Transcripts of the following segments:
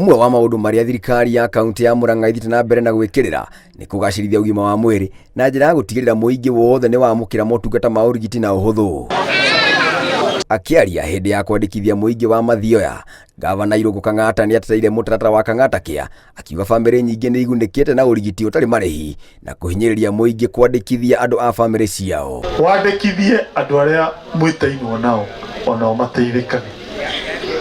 Ũmwe wa maũndũ marĩa thirikari ya kaunti ya Murang'a ĩthiĩte na mbere na gwĩkĩrĩra nĩ kũgacĩrithia ũgima wa mwĩrĩ na njĩra ya gũtigĩrĩra mũingĩ wothe nĩ wamũkĩra motungata ma ũrigiti na ũhũthũ. Akĩaria hĩndĩ ya kwandĩkithia mũingĩ wa Mathioya, Gavana Irũngũ Kang'ata nĩ ateteire mũtaratara wa Kang'ata Care, akiuga bamĩrĩ nyingĩ nĩ igunĩkĩte na ũrigiti ũtarĩ marĩhi na kũhinyĩrĩria mũingĩ kwandĩkithia andũ a bamĩrĩ ciao. Wandĩkithie andũ arĩa mwĩtainwo nao onao mateithĩkage.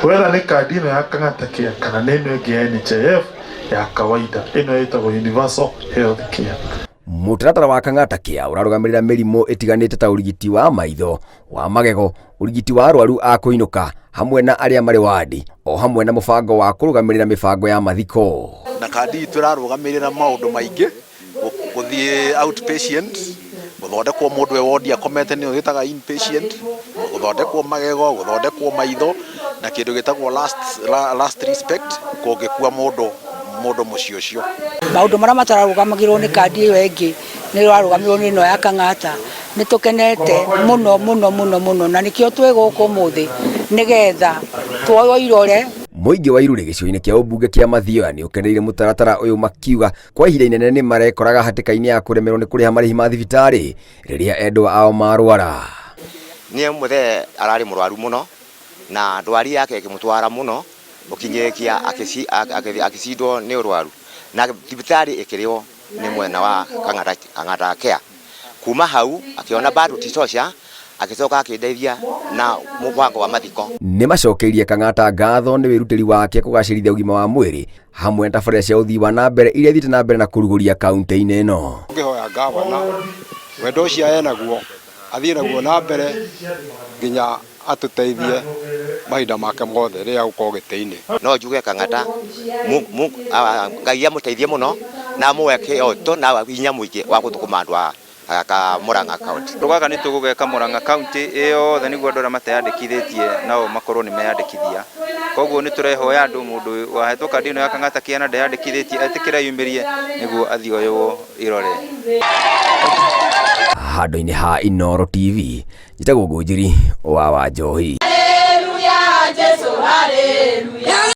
Whether nĩ kandi ĩno ya Kang'ata Care kana nĩ ĩno ĩngĩ ya NHIF ya kawaida, ĩno ĩtagwo Universal Health Care. Mũtaratara wa Kang'ata Care ũrarũgamĩrĩra mĩrimũ ĩtiganĩte ta ũrigiti wa maitho, wa magego, ũrigiti wa arwaru a kũinũka hamwe na arĩa marĩ wandi, o hamwe na mũbango wa kũrũgamĩrĩra mĩbango ya mathiko. Na kandi itũ ĩrarũgamĩrĩra maũndũ maingĩ, gũthiĩ outpatient, gũthondekwo mũndũ e wodi akomete nĩyo ĩtaga inpatient, gũthondekwo magego, gũthondekwo maitho na kĩndũ gĩtagwo last, last respect kũngĩkua mũndũ mũndũ mũciĩ ũcio. Maũndũ marĩa matararũgamagĩrwo nĩ kandi ĩyo ĩngĩ nĩ ĩrarũgamĩrĩrwo nĩ ĩno ya Kang'ata. Nĩ tũkenete mũno mũno mũno mũno na nĩkĩo twĩ gũkũ ũmũthĩ nĩgetha tuoywo irore. Mũingĩ wa Iruri gĩcigo-inĩ kĩa ũmbunge kĩa Mathioya nĩ ũkeneire mũtaratara ũyũ makiuga kwa ihinda inene nĩ marekoraga hatĩka-inĩ ya kũremerwo nĩ kũrĩha marĩhi ma thibitarĩ rĩrĩa endwa ao marwara. Niĩ mũthee ararĩ mũrwaru mũno na ndwari yake ĩkĩmũtwara mũno gũkinyĩkia akĩcindwo nĩ ũrwaru na thibitarĩ ĩkĩrĩo nĩ mwena wa Kang'ata Care. Kuma hau akĩona bado ti tosha agĩcoka akĩndeithia na mũbango wa mathiko. Nĩ macokeirie Kang'ata ngatho nĩ wĩrutĩri wake kũgacĩrithia ũgima wa mwĩrĩ hamwe na tabarĩra cia ũthii wa na mbere iria ithiĩte na mbere na kũrugũria kaunti-inĩ ĩno. Ngĩhoya ngavana wendo ũcio enaguo athiĩ naguo na mbere nginya atũteithie mahinda make mothe rĩrĩa agũkorwo gĩtĩ-inĩ. No njuge Kang'ata Ngai amũteithie mũno na amũhe kĩhoto na hinya mũingĩ wa gũthũkũma andũ a Murang'a County. Kaũndũ gaka nĩ tũgũgeka Murang'a County ĩyothe nĩguo andũ arĩa mateyandĩkithĩtie nao makorwo nĩ meyandĩkithia. Koguo nĩ tũrehoya andũ mũndũ wahetwo kandi ĩno ya Kang'ata Care na ndeyandĩkithĩtie etĩkĩre eyumĩrie nĩguo athiĩ oywo irore. Handũ-inĩ ha Inooro TV, njĩtagwo Ngũnjiri wa Wanjohi.